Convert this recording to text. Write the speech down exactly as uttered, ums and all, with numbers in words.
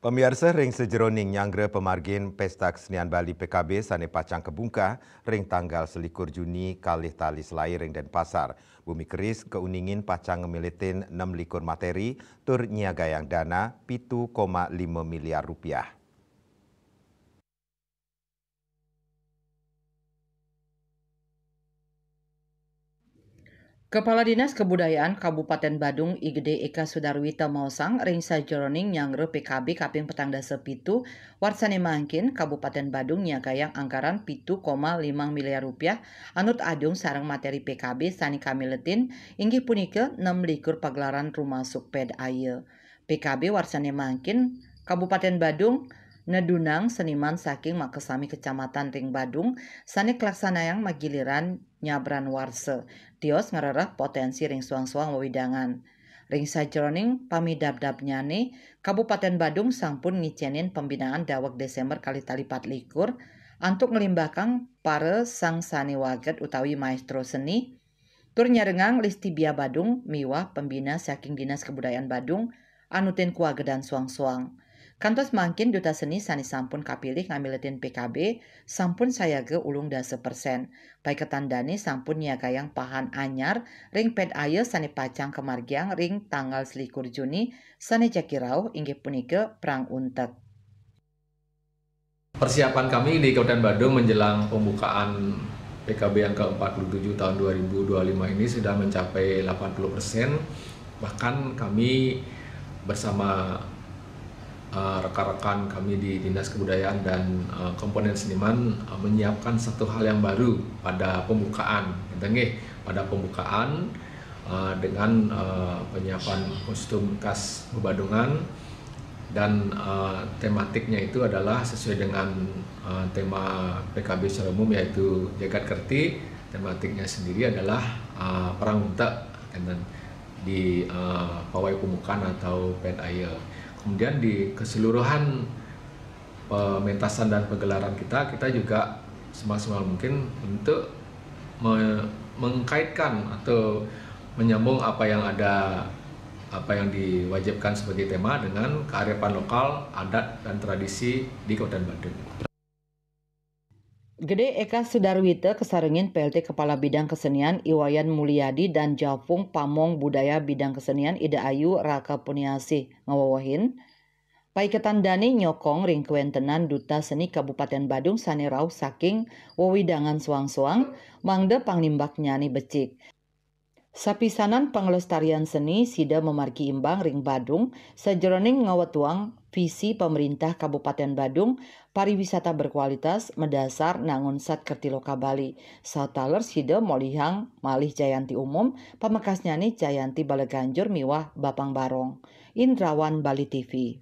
Pamiarsa, ring sajeroning nyanggra pamargin Pesta Kesenian Bali P K B sane pacang kabungkah ring tanggal selikur Juni kalih tali selai ring Denpasar, bumi keris kauningin pacang ngamilitin nem likur materi tur nyiagayang dana pitu koma lima miliar rupiah. Kepala Dinas Kebudayaan Kabupaten Badung, I Gede Eka Sudarwita maosang ring sajeroning nyanggra P K B kaping petang dasa pitu, warsane mangkin Kabupaten Badung nyiagayang anggaran pitu koma lima miliar rupiah anut adung sareng materi P K B sane kamiletin, inggih punika nem likur pagelaran rumasuk ped air. P K B warsane mangkin, Kabupaten Badung nedunang seniman saking makasami kecamatan ring Badung sane kalaksanayang magiliran nyabran warsa, tios ngrereh potensi ring soang-soang wewidangan. Ring sajeroning pamidabdabnyane, Kabupaten Badung sampun ngicenin pembinaan daweg Desember kalih tali pat likur antuk nglimbakang para sang sane waget utawi maestro seni, tur nyarengang Listibia Badung miwah pembina saking Dinas Kebudayaan Badung anutin kuagedan soang-soang. Kantos mangkin duta seni sane sampun kapilih ngamiletin P K B sampun sayaga ulung dasa persen. Paiketan dane sampun nyiagayang pahan anyar ring ped air sane pacang kamargiang ring tanggal selikur Juni sane jagi rauh, inggih punika Prang Untek. Persiapan kami di Kabupaten Badung menjelang pembukaan P K B yang ke empat puluh tujuh tahun dua ribu dua puluh lima ini sudah mencapai delapan puluh persen. Bahkan kami bersama, eh, rekan-rekan kami di Dinas Kebudayaan dan, eh, komponen seniman, eh, menyiapkan satu hal yang baru pada pembukaan, gitu nggih, pada pembukaan, eh, dengan, eh, penyiapan kostum khas bebadungan dan, eh, tematiknya itu adalah sesuai dengan, eh, tema P K B secara umum, yaitu Jagat Kerti. Tematiknya sendiri adalah, eh, Prang Untek, enten di, eh, pawai pembukaan atau ped air. Kemudian di keseluruhan pementasan dan pagelaran kita, kita juga semaksimal mungkin untuk me-, mengkaitkan atau menyambung apa yang ada, apa yang diwajibkan sebagai tema dengan kearifan lokal, adat, dan tradisi di Kabupaten Badung. Gede Eka Sudarwita kasarengin P L T Kepala Bidang Kesenian I Wayan Mulyadi dan Japung Pamong Budaya Bidang Kesenian Ida Ayu Raka Puniasih ngawewehin, paiketan dane nyokong ring kawentenan duta seni Kabupaten Badung sane rauh saking wewidangan soang-soang, mangda panglimbaknyane becik. Sapisanan panglestarian seni sida mamargi imbang ring Badung, sajeroning ngawetuang visi pamerintah Kabupaten Badung, pariwisata berkualitas madasar nangun sat kerti loka Bali. Sataler sida molihang malih jayanti umum, pamekasnyane jayanti Bala Ganjur miwah Bapang Barong. Indrawan, Bali T V.